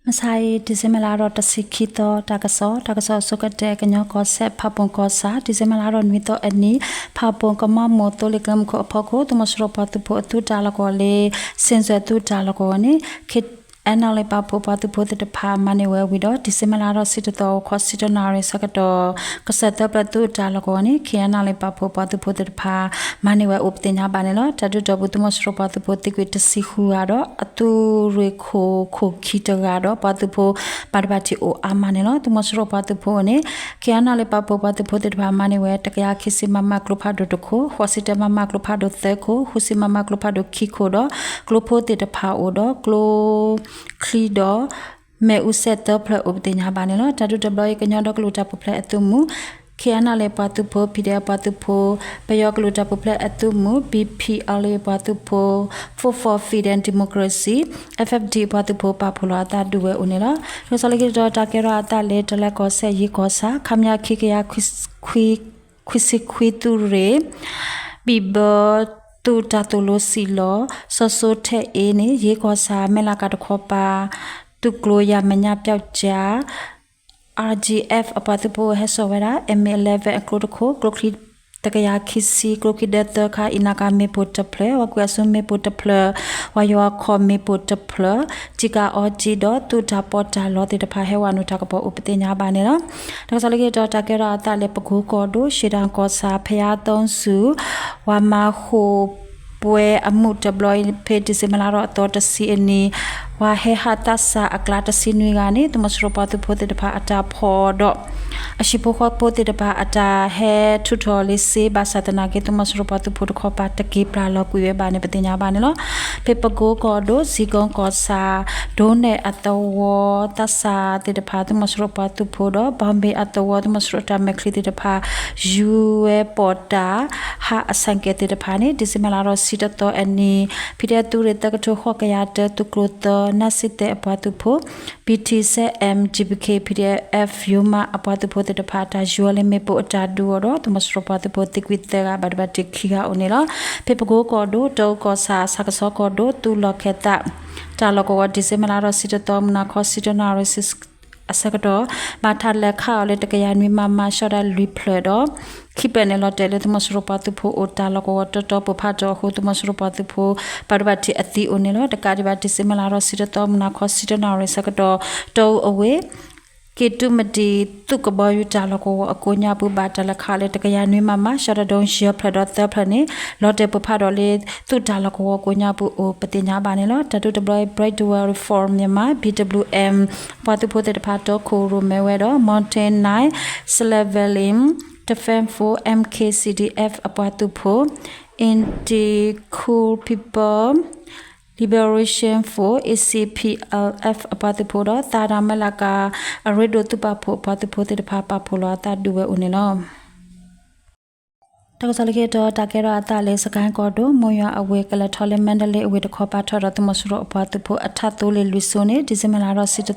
မုၢ်ဆါအံၤ December လါဒီးတဆံခံသီ တၢ်ကစီၣ်, တၢ်ကစီၣ်အဆိကတၢၢ် ကညီကီၢ်စဲၣ် ဖၣ်ပူၣ်ကီၢ်ဆၣ် December လါဒီးနွံသီအနံၤ, ဖၣ်ပူၣ်ကမီၣ်မိၢ်သိလ့ၣ်ကျဲမုၢ်ခိၣ်အဖီခိၣ် သုးမီၤစိရိၤပှၤသုးဖိအသုးတၢ်လီၢ်ကဝီၤလၢ စ့ၣ်စွဲသုးတၢ်လီၢ်ကဝီၤန့ၣ် KNLA ပာ်ဖှိၣ်ပှၤသုးဖိသ့ၣ်တဖၣ်မၤန့ၢ်ဝဲဝံၤဒီး December လါဒီးဆံတသီ ဂီၤခီဆံတၢနၣ်ရံၣ်ဆၢကတီၢ် ကစၢၢ်သၢဖျၢၣ်သုးတၢ်လီၢ်ကဝီၤန့ၣ် KNLA ပာ်ဖှိၣ်ပှၤသုးဖိသ့ၣ်တဖၣ် မၤန့ၢ်ဝဲအိၣ်ပသ့ၣ်ညါဘၣ်န့ၣ်လီၤ. တၢ်ဒုးတီၢ်ပူၤ သုးမီၤစိရိၤပှၤသုးဖိသံကွံာ်တဆံဃုဂၤဒီး အသုးရ့ၣ်ခိၣ်ခိၣ်ခံတဂၤဒီး ပှၤသုးဖိဘၣ်ဒိဘၣ်ထံးအိၣ်အါမးန့ၣ်လီၤ. သုးမီၤစိရိၤပှၤသုးဖိန့ၣ် KNLA ပာ်ဖှိၣ်ပှၤသုးဖိသ့ၣ်တဖၣ်မၤန့ၢ်ဝဲ တကယၤခံဆံ မမ ကျိဖးဒိၣ်တခိၣ်, ဃိးဆံတၢ မမ ကျိဖးဒိၣ်သၢခိၣ်, ဃုဆံ မမ ကျိဖးဒိၣ်ခံခိၣ်ဒီး ကျိဖိသ့ၣ်တဖၣ်အိၣ်ဒီး ကျိချံဒီး မ့ၣ်အူစဲၣ်သၢဖျၢၣ်အိၣ်ပသ့ၣ်ညါဘၣ်န့ၣ်လီၤ. တၢ်ဒုးတဘျီအံၤ ကညီဒီကလုာ်တၢ်ပူၤဖျဲးအသုးမုၢ် KNLA ပှၤသုးဖိ, PDF ပှၤသုးဖိ, ပယီၤကလုာ်တၢ်ပူၤဖျဲးအသုးမုၢ် BPLA ပှၤသုးဖိ, Force for Freedom Democracy, FFD ပှၤသုးဖိ ပာ်ဖှိၣ်လီၤအသးဒုးဝဲအိၣ်န့ၣ်လီၤ. တၢ်ကစီၣ်လၢခံတတီၤ တၢ်ကဲထီၣ်အသးလၢ တလၢကီၢ်စဲၣ် ယ့ၢ်ကီၢ်ဆၣ် ခမရ ခံကယၤခွံဆံခွံသုးရ့ၣ် ဘံၣ်ဘၢ သုးတၢ်သိၣ်လိစံၣ်လီၤ စီၤစိထဲအ့န့ၣ် ယ့ၢ်ကီၢ်ဆၣ် မဲၢ်လးကၤတခီပၤ သုးကျိၤယၤမဲာ်ညါပျီကၠါ RGF အပှၤသုးဖိဟဲစိာ်ဝဲဒၣ် MA eleven အကျိတခိၣ်, ကျိချံတကယၤခံဆံ, ကျိချံဒၢသၢခါ, အံၤနါကၤမ့ၣ်ပိၢ်တဖျၢၣ်, ဝၤကွံာ်အစိမ့ၣ်ပိၢ်တဖျၢၣ်, ဝၤယွၤခီၣ်မ့ၣ်ပိၢ်တဖျၢၣ်, စံၣ်ကၤအီကၠံဒီး သုးတၢ်ပီးတၢ်လီသ့ၣ်တဖၣ် ဟဲဝဲနုာ်တၢ်ကပီၤအိၣ်ပသ့ၣ်ညါဘၣ်န့ၣ်လီၤ. တၢ်ကစီၣ်လၢခံတတီၤ တၢ်ကဲထီၣ်အသးလၢ ပကိကီၢ်ဒိၣ် ရှ့ဒၣ်ကီၢ်ဆၣ် ဖယါသိစူၤ ဝၤမၤဃိာ် ပှဲၤအမူးတဘျီအံၤ ဖဲ December လါဒီးအသီတဆံအနံၤ ပှၤဟဲဟးသးစၢ်အကျါတဆံနွံဂၤန့ၣ် သုးမီၤစိရိၤပှၤသုးဖိသ့ၣ်တဖၣ်အတၢ်ဖီၣ်ဒီး အဟံၣ်ဖိဃီဖိသ့ၣ်တဖၣ်အတၢ်ဟဲထုးထီၣ်လံစ့ ဘၣ်ဆၣ်သနာ်က့ သုးမီၤစိရိၤပှၤသုးဖိတခီပၤ တက့ၤပျၢ်လီၤကွံာ်ဝဲဘၣ်န့ၣ် ပသ့ၣ်ညါဘၣ်န့ၣ်လီၤ. ဖဲပကိကီၢ်ဒိၣ် စံကိကီၢ်ဆၣ် ဒိၣ်နဲၣ်အသဝီ သးစၢ်သ့ၣ်တဖၣ် သုးမီၤစိရိၤပှၤသုးဖိဒီး ဘီဘ့ၣ်အသဝီ သုးမီၤစိရိၤအတၢ်မဲာ်ချံသ့ၣ်တဖၣ် ယူၤဝဲပိာ်တၢ် ဟးအဆၣ်ကဲၣ်သ့ၣ်တဖၣ်န့ၣ် December လါဒီးဆံတသီအနံၤ ဖံးဒဲးသုးရ့ၣ်သၢကထိဃိးကယၤတၢ သုးကျိၤသၢ နၢ်စံၣ်သဲးအပှၤသုးဖိ BTCM GBK PDF ယိမးအပှၤသုးဖိသ့ၣ်တဖၣ် တၢ်ယူၤလၢမ့ၣ်ပိၢ်အတၢ်ဒုးအီၤဒီး သုးမီၤစိရိၤပှၤသုးဖိသံကွံာ်သၢဂၤ ဘၣ်ဒိဘၣ်ထံးခံဂၤအိၣ်န့ၣ်လီၤ. ဖဲပကိကီၢ်ဒိၣ် တအူကီၢ်ဆၣ် ဆၣ်ကဆီကီၢ်ဒိၣ် သုးလီၢ်ခၢၣ်သး တၢ်လီၢ်ကဝီၤ December လါဒီးဆံတသီ မုၢ်နၤခီ ဆံတနၣ်ရံၣ် အဆၢကတီၢ် ဘၣ်တၢ်လဲၤခးအီၤလၢတကယၤနွံ မမ ရှီၣ်ဒၣ်လွံၢ်ဖျၢၣ်ဒီး ခံဖျၢၣ်န့ၣ် လီၤတဲာ်လၢသုးမီၤစိရိၤပှၤသုးဖိအိၣ်တၢ်လီၢ်ကဝီၤတီတီပိၢ်ဖးထီၣ်အဃိ သုးမီၤစိရိၤပှၤသုးဖိ ဘၣ်ဒိဘၣ်ထံးအသံအိၣ်န့ၣ်လီၤ. တကးဒံးဘၣ် December လါဒီးဆံတသီ မုၢ်နၤခီ ဆံတနၣ်ရံၣ်ဆၢကတီၢ် တအူအဝ့ၢ် က့ၤတုၤမတံၤ သုးကဘီယူၤတၢ်လီၢ်ကဝီၤအကိးညါပူၤ ဘၣ်တၢ်လဲၤခးလၢတကယၤနွံ မမ ရှီၣ်ဒၣ်ဒိၣ်ယဲၢ်ဖျၢၣ်ဒီးသၢဖျၢၣ်န့ၣ် လီၤတဲာ်ပိၢ်ဖးထီၣ်လၢ သုးတၢ်လီၢ်ကဝီၤကိးညါပူၤအိၣ်ပသ့ၣ်ညါဘၣ်န့ၣ်လီၤ. တၢ်ဒုးတဘျီအံၤ Brave World Reform Myanmar BWM ပှၤသုးဖိသ့ၣ်တဖၣ် တီခိၣ်ရိၣ်မဲဝဲဒီး Mountain Knight Self Reliance Defense Force MKCDF အပှၤသုးဖိ Indian Karen People's Liberation Force ACPLF အပှၤသုးဖိဒီး သးတၢ်မဲာ်လးကၤ အရ့ဒိၣ်သုးပာ်ဖှိၣ်အပှၤသုးဖိသ့ၣ်တဖၣ် ပာ်ဖှိၣ်လီၤအသးဒုးဝဲအိၣ်န့ၣ်လီၤ. တၢ်ကစီၣ်လၢခံတတီၤ တၢ်ကဲထီၣ်အသးလၢ စကဲၣ်ကီၢ်ဒိၣ် မိၢ်ယွၤအဝ့ၢ် ကလဲၤထီၣ်လၢ မါဒလ့အဝ့ၢ်တခီ ပာ်ထီၣ်ဒီးသုးမီၤစိရိၤအပှၤသုးဖိအထးသိလ့ၣ်လွံၢ်စိန့ၣ် December လါဒီးဆံတသီ ဂီ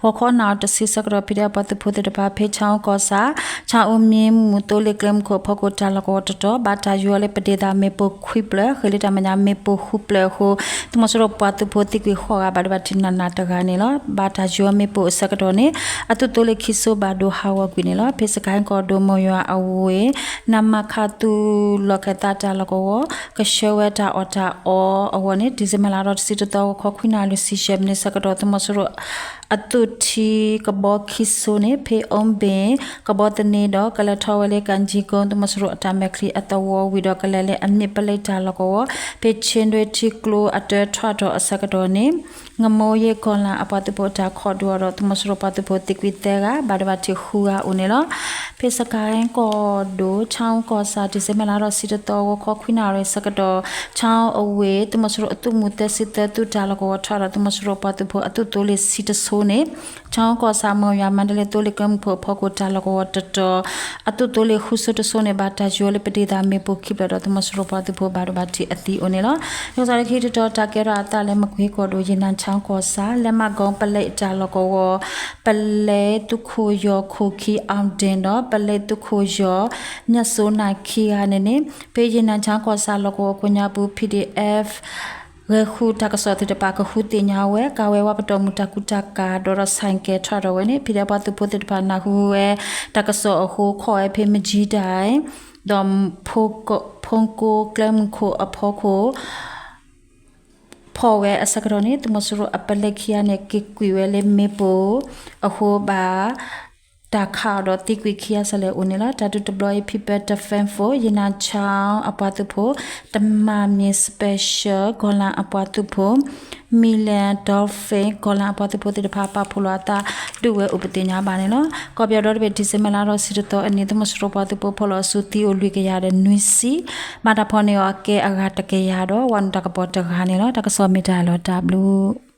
ၤခီနၣ်ရံၣ်တဆံဆၢကတီၢ် ဖံးဒဲးအပှၤသုးဖိသ့ၣ်တဖၣ် ဖဲဆၣ်အူကီၢ်ဆၣ် ဆၣ်အူမံမူၣ်သိလ့ၣ်ကျဲမုၢ်ခိၣ်အဖီခိၣ် တၢ်လီၢ်ကဝီၤတတီၤ ဘၣ်တၢ်ယူၤအီၤလၢပဒ့သးမ့ၣ်ပိၢ်ခွံဖျၢၣ် ဃ့လၢတၢ်မဲာ်ညါမ့ၣ်ပိၢ်ဃုဖျၢၣ်အဃိ သုးမီၤစိရိၤပှၤသုးဖိသံကွံာ်ဃိးဂၤ ဘၣ်ဒိဘၣ်ထံးနးနးတဂၤန့ၣ်လီၤ. ဘၣ်တၢ်ယူၤအီၤမ့ၣ်ပိၢ်အဆၢကတီၢ်န့ၣ် အသုးသိလ့ၣ်ခံစိဘၣ်ဒိဟးဂီၤကွံာ်န့ၣ်လီၤ. ဖဲစကဲၣ်ကီၢ်ဒိၣ် မိၢ်ယွၤအဝ့ၢ် နမခ သုးလီၢ်ခၢၣ်သးတၢ်လီၢ်ကဝီၤ ကဆှၢဝဲတၢ်အီၣ်တၢ်အီအဂီၢ်န့ၣ် December လါဒီးတဆံတသီ ဂီၤခီခွံနၣ်ရံၣ်လွံၢ်ဆံယဲၢ်မံးနံးဆၢကတီၢ် သုးမီၤစိရိၤ အသုးထံကဘီခံစိန့ၣ် ဖဲအူဘ့ၣ် ကဘီသန့ဒီး ကလဲၤထီၣ်ဝဲလၢ ကၣ်ကၠံၣ်ကိ သုးမီၤစိရိၤအတၢ်မဲာ်ချံအသဝီဝံၤဒီး ကလဲၤလၢအမ့ၢ်ပလ့တၢ်လီၢ်ကဝီၤ ဖဲဆ့ဒွဲထံကျိအတၢထီၣ်ထီၣ်အဆၢကတီၢ်န့ၣ် ငမိယ့ကီၢ်လၣ်အပှၤသုးဖိအတၢ်ခိးဒုးအီၤဒီး သုးမီၤစိရိၤပှၤသုးဖိသံကွံာ်သၢဂၤ ဘၣ်ဒိဘၣ်ထံးဃုဂၤအိၣ်န့ၣ်လီၤ. ဖဲစကဲၣ်ကီၢ်ဒိၣ် ဆၣ်အူကီၢ်ဆၣ် December လါဒီးဆံတသီ ဂီၤခီခွံနၣ်ရံၣ်ဆၢကတီၢ် ဆၣ်အူအဝ့ၢ် သုးမီၤစိရိၤအသုးမုၢ်သၢဆံသၢ သုးတၢ်လီၢ်ကဝီၤထီၣ်ဒီး သုးမီၤစိရိၤပှၤသုးဖိအသုးသိလ့ၣ်ဆံတစိန့ၣ် ဆၣ်အူကီၢ်ဆၣ် မိၢ်ယွၤ မါဒလ့ သိလ့ၣ်ကျဲမုၢ်ခိၣ်အဖီခိၣ် တၢ်လီၢ်ကဝီၤတတီၤ အသုးသိလ့ၣ်ဃုစိတစိန့ၣ် ဘၣ်တၢ်ယူၤအီၤလၢပဒ့သးမ့ၣ်ပိၢ်ခံဖျၢၣ်ဒီး သုးမီၤစိရိၤပှၤသုးဖိ ဘၣ်ဒိဘၣ်ထံးအသံအိၣ်န့ၣ်လီၤ. တၢ်ကစီၣ်လၢခံတတီၤ တၢ်ကဲထီၣ်အသးလၢ မကွ့ကီၢ်ဒိၣ် ယ့ၣ်နၤဆၣ်အူကီၢ်ဆၣ် လဲမးကီပလဲတၢ်လီၢ်ကဝီၤ ပလဲသုးခိၣ်ယီၤခိၣ်ခံ အောင်တင် ဒီး ပလဲသုးခိၣ်ယီၤ မြတ်စိုးနိုင် ခံဂၤန့ၣ်န့ၣ် ဖဲယ့ၣ်နၤဆၣ်အူကီၢ်ဆၣ်လီၢ်ကဝီၤကိးညါပူၤ PDF ဂဲၤဃုာ်တၢ်ကစီၣ်သ့ၣ်တဖၣ် ကဃုသ့ၣ်ညါဝဲ ကါဝဲဝါပတီၢ်မုၢ်တၢ်ကူတၢ်ကၤ ဒီးဒီး ဆိုင်ကယ် ထီၣ်ထီၣ်ဝဲန့ၣ် ဖံးဒဲးပှၤသုးဖိသ့ၣ်တဖၣ် နၢ်ဟူဝဲ တၢ်ကစီၣ်အဃိ ခိးဝဲဖဲ မကၠံဒၣ် ဒီး ဖီကိကျဲမုၢ်ခိၣ်အဖီခိၣ် ဖီၣ်ဝဲအဆၢကတီၢ်န့ၣ် သုးမီၤစိရိၤအပလဲခံဂၤန့ၣ် က့ၤကွံာ်ဝဲလၢမ့ၣ်ပိၢ်အဃိဘၣ် တၢ်ခးအီၤဒီးသံကွံာ်ခံဂၤစၢ်လဲၣ်အိၣ်န့ၣ်လီၤ. တၢ်ဒုးတဘျီအံၤ People Defense Force ယနၣ်ခၠီအပှၤသုးဖိ, တမၣ်မ့ၣ် Special ကီၢ်လၣ်အပှၤသုးဖိ, Million Dolphin ကီၢ်လၣ်အပှၤသုးဖိသ့ၣ်တဖၣ် ပာ်ဖှိၣ်လီၤအသးဒုးဝဲအိၣ်ပသ့ၣ်ညါဘၣ်န့ၣ်လီၤ. ကီၢ်ပယီၤဒီတဘ့ၣ် December လါဒီးဆံတသီအနံၤ သုးမီၤစိရိၤပှၤသုးဖိဖီၣ်လီၤအစုသံအိၣ်လွံၢ်ကယၤဒီးနွံဆံ, ဘၣ်တၢ်ဖီၣ်န့ၢ်အီၤအကဲအဂၤတကယၤဒီး ဝးနုာ်တၢ်ကပီၤတဂၤန့ၣ်လီၤ. တၢ်ကစီၣ်မ့ၢ်တၢ်လီၤတၢ်ဘျုး